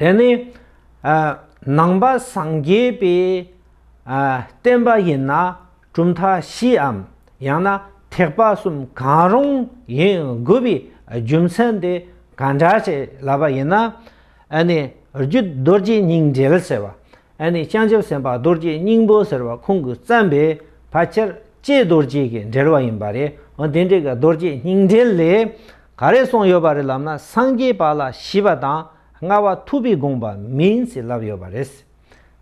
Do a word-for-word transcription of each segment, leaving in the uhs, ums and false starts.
དེ་ནས་ཨ་ནང་པ་སངས་རྒྱས་པའི་ཨ་བསྟན་པ་ཡིན་ན་གྲུབ་མཐའ་བཞིའམ་ཡང་ན་ཐེག་པ་གསུམ་གང་རུང་ཡིན་དགོས་པའི་རྒྱུ་མཚན་དེ་གང་འདྲ་ཞིག་ལབ་པ་ཡིན་ན། ཨ་ནི་རྒྱུད་རྡོ་རྗེ་སྙིང་འགྲེལ་ཟེར་བ། ཨ་ནི་བྱང་ཆུབ་སེམས་དཔའ་རྡོ་རྗེ་སྙིང་པོ་ཟེར་བ་ཁོང་གིས་བརྩམས་པའི་ཕལ་ཆེར་ལྕེ་རྡོ་རྗེ་གི་འགྲེལ་བ་ཡིན་པ་རེད། འོ་དེ་འདྲའི་གི་རྡོ་རྗེ་སྙིང་འགྲེལ་ལས་ག་རེ་གསུངས་ཡོད་པ་རེད་ལབ་ན། སངས་རྒྱས་པ་ལ་ཞི་བ་དང་ལྔ་པ་ཐུབ་པའི་དགོངས་པ་མིན་ཞེས་ལབ་ཡོད་པ་རེད།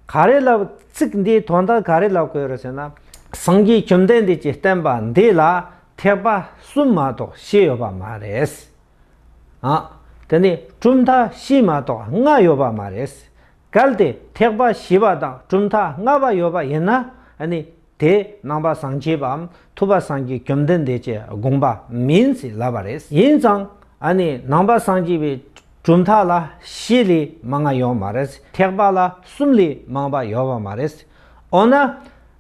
ག་རེ་ལབ། ཚིག་འདིའི་དོན་དག་ག་རེ་ལབ་དགོས་རེད་ཟེར་ན། སངས་རྒྱས་བཅོམ་ལྡན་འདས་ཀྱི་བསྟན་པ་འདི་ལ་ཐེག་པ་གསུམ་མ་གཏོགས་བཞི་ཡོད་པ་མ་རེད། ཨ། དེ་ནི་གྲུབ་མཐའ་བཞི་མ་གཏོགས་ལྔ་ཡོད་པ་མ་རེད། གལ་ཏེ་ཐེག་པ་བཞི་པ་དང་གྲུབ་མཐའ་ལྔ་པ་ཡོད་པ་ཡིན་ན། ཨ་ནི་དེ་ནང་པ་སངས་རྒྱས་པའམ་ཐུབ་པ་སངས་རྒྱས་བཅོམ་ལྡན་འདས་ཀྱི་དགོངས་པ་མིན་ཞེས་ལབ་པ་རེད། ཡིན་ཙང་ཨ་ནི་ནང་པ་སངས་རྒྱས་པའི་གྲུབ་མཐའ་ལ་བཞི་ལས་མང་བ་ཡོད་མ་རེད། ཐེག་པ་ལ་གསུམ་ལས་མང་བ་ཡོད་པ་མ་རེད། འོ་ན།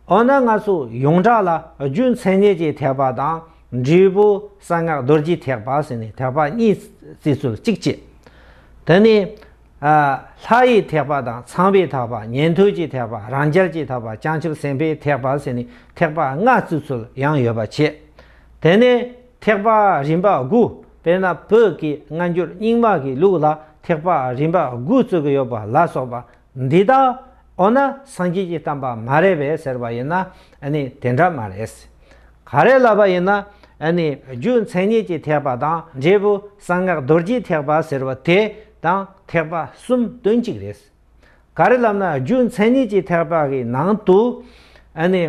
འོ་ན་ང་ཚོ་ཡོངས་གྲགས་ལ་རྒྱུ་མཚན་ཉིད་ཀྱི་ཐེག་པ་དང་། འབྲས་བུ་གསང་སྔགས་རྡོ་རྗེ་ཐེག་པ་ཟེར་ནས་ཐེག་པ་གཉིས་བརྩི་ཚུལ་གཅིག་བྱས། དེ་ནས་ཨ་ལྷ་ཡི་ཐེག་པ་དང་། ཚངས་པའི་ཐེག་པ། ཉན་ཐོས་ཀྱི་ཐེག་པ། རང་རྒྱལ་གྱི་ཐེག་པ། བྱང་ཆུབ་སེམས་དཔའི་ཐེག་པ་ཟེར་ནས་ཐེག་པ་ལྔ་བརྩི་ཚུལ་ཡང་ཡོད་པ་བྱས། དེ་ནས་ཐེག་པ་རིམ་པ་དགུ། དཔེར་ན་བོད་ཀྱི་སྔ་འགྱུར་རྙིང་མ་གི་ལུགས་ལ་ཐེག་པ་རིམ་པ་དགུ་བརྩི་གི་ཡོད་པ་ལ་སོགས་པ། འདི་དག་འོ་ན་སངས་རྒྱས་ཀྱི་བསྟན་པ་མ་རེད་པས་ཟེར་བ་ཡིན་ན། ཨ་ནི་དེ་འདྲ་མ་རེད། ག་རེ་ལབ་པ་ཡིན་ན། ཨ་ནི་རྒྱུ་མཚན་ཉིད་ཀྱི་ཐེག་པ་དང་། འབྲས་བུ་གསང་སྔགས་རྡོ་རྗེ་ཐེག་པ་ཟེར་བ་དེ་དང་ཐེག་པ་གསུམ་དོན་གཅིག་རེད། ག་རེ་ལབ་ན། རྒྱུ་མཚན་ཉིད་ཀྱི་ཐེག་པ་གི་ནང་དུ་ཨ་ནི་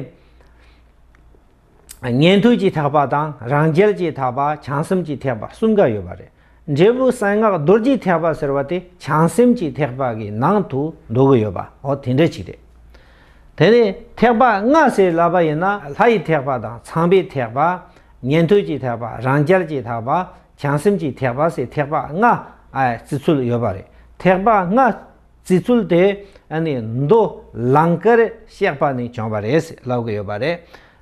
ཉན་ཐོས་ཀྱི་ཐེག་པ་དང་། རང་རྒྱལ་གྱི་ཐེག་པ། བྱང་སེམས་ཀྱི་ཐེག་པ་གསུམ་ཀ་ཡོད་པ་རེད། འབྲས་བུ་གསང་སྔགས་རྡོ་རྗེ་ཐེག་པ་ཟེར་བ་དེ་བྱང་སེམས་ཀྱི་ཐེག་པ་གི་ནང་དུ་འདུ་གི་ཡོད་པ། འོ་དེ་འདྲ་ཅིག་རེད། དེ་ནས་ཐེག་པ་ལྔ་ཟེར་ལབ་པ་ཡིན་ན། ལྷ་ཡི་ཐེག་པ་དང་། ཚངས་པའི་ཐེག་པ། ཉན་ཐོས་ཀྱི་ཐེག་པ། རང་རྒྱལ་གྱི་ཐེག་པ། བྱང་སེམས་ཀྱི་ཐེག་པ་ཟེར་ཐེག་པ་ལྔ་ཨ་བརྩི་ཚུལ་ཡོད་པ་རེད། ཐེག་པ་ལྔ་བརྩི་ཚུལ་དེ་ཨ་ནི་མདོ་ལང་ཀར་གཤེགས་པ་ནས་བྱུང་བ་རེད་ཟེར་ལབ་གི་ཡོད་པ་རེད།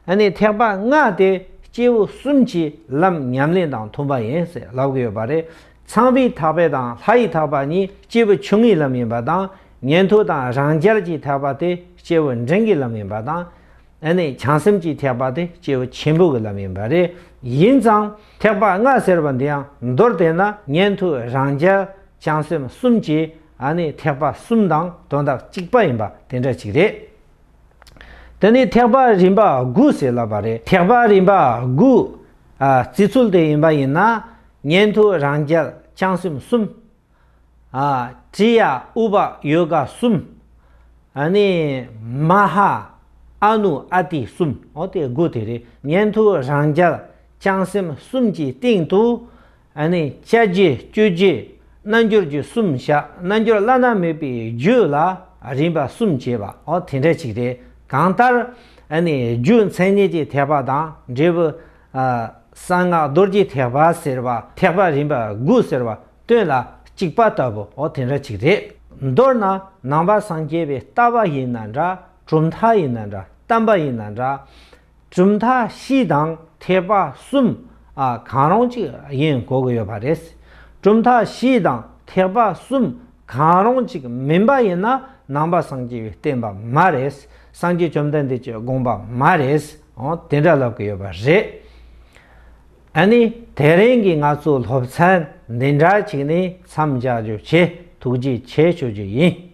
ཨ་ནི་ཐེག་པ་ལྔ་དེ་སྐྱེས་བུ་གསུམ་གྱི་ལམ་ཉམས་ལེན་དང་མཐུན་པ་ཡིན་ཟེར་ལབ་གི་ཡོད་པ་རེད། ཚངས་པའི་ཐེག་པ་དང་ལྷ་ཡི་ཐེག་པ་གཉིས་སྐྱེས་བུ་ཆུང་ངུའི་ལམ་ཡིན་པ་དང་། ཉན་ཐོས་དང་རང་རྒྱལ་གྱི་ཐེག་པ་དེ་སྐྱེས་བུ་འབྲིང་གི་ལམ་ཡིན་པ་དང་། ཨ་ནི་བྱང་སེམས་ཀྱི་ཐེག་པ་དེ་སྐྱེས་བུ་ཆེན་པོ་གི་ལམ་ཡིན་པ་རེད། ཡིན་ཙང་ཐེག་པ་ལྔ་ཟེར་བ་འདི་ཡང་མདོར་བསྟན་ན་ཉན་ཐོས་རང་རྒྱལ་བྱང་སེམས་གསུམ་གྱི་ཨ་ནི་ཐེག་པ་གསུམ་དང་དོན་དག་གཅིག་པ་ཡིན་པ་དེ་འདྲ་ཅིག་རེད། དེ་ནས་ཐེག་པ་རིམ་པ་དགུ་ཟེར་ལབ་པ་རེད། ཐེག་པ་རིམ་པ་དགུ་ཨ་བརྩི་ཚུལ་དེ་ཡིན་པ་ཡིན་ན། ཉན་ཐོས་རང་རྒྱལ་བྱང་སེམས་གསུམ། ཨ། ཀྲི་ཡ་ཨུ་པ་ཡོ་ག་གསུམ། ཨ་ནི་མ་ཧཱ་ཨ་ནུ་ཨ་ཏི་གསུམ། འོ་དེ་དགུ་དེ་རེད། ཉན་ཐོས་རང་རྒྱལ་བྱང་སེམས་གསུམ་གྱི་སྟེང་དུ། ཨ་ནི་བཅའ་རྒྱུ་སྤྱོད་རྒྱུ་རྣལ་འབྱོར་རྒྱུ་གསུམ་བཞག་རྣལ་འབྱོར་བླ་ན་མེད་པའི་རྒྱུད་ལ་རིམ་པ་གསུམ་བྱས་པ། འོ་དེ་འདྲ་ཅིག་རེད། གང་ལྟར་ཨ་ནི་རྒྱུ་མཚན་ཉིད་ཀྱི་ཐེག་པ་དང་། འབྲས་བུ་ཨ་གསང་སྔགས་རྡོ་རྗེ་ཐེག་པ་ཟེར་བ། ཐེག་པ་རིམ་པ་དགུ་ཟེར་བ་དོན་ལ་གཅིག་པ་ལྟ་བུ། འོ་དེ་འདྲ་ཅིག་རེད། མདོར་ན་ནང་པ་སངས་རྒྱས་པའི་ལྟ་བ་ཡིན་ན་འདྲ། གྲུབ་མཐའ་ཡིན་ན་འདྲ། བསྟན་པ་ཡིན་ན་འདྲ། གྲུབ་མཐའ་བཞི་དང་ཐེག་པ་གསུམ་ཨ་གང་རུང་ཅིག་ཡིན་དགོས་ཀྱི་ཡོད་པ་རེད། གྲུབ་མཐའ་བཞི་དང་ཐེག་པ་གསུམ་གང་རུང་ཅིག་མིན་པ་ཡིན་ན་ནང་པ་སངས་རྒྱས་པའི་བསྟན་པ་མ་རེད། སངས་རྒྱས་བཅོམ་ལྡན་འདས་ཀྱི་དགོངས་པ་མ་རེད། འོ་དེ་འདྲ་ལབ་ཀྱི་ཡོད་པ་རེད། ཨ་ནི་དེ་རིང་གི་ང་ཚོའི་སློབ་ཚན་འདི་འདྲ་ཅིག་ནས་མཚམས་འཇོག་རྒྱུ་བྱེད། ཐུགས་རྗེ་ཆེ་ཞུ་རྒྱུ་ཡིན།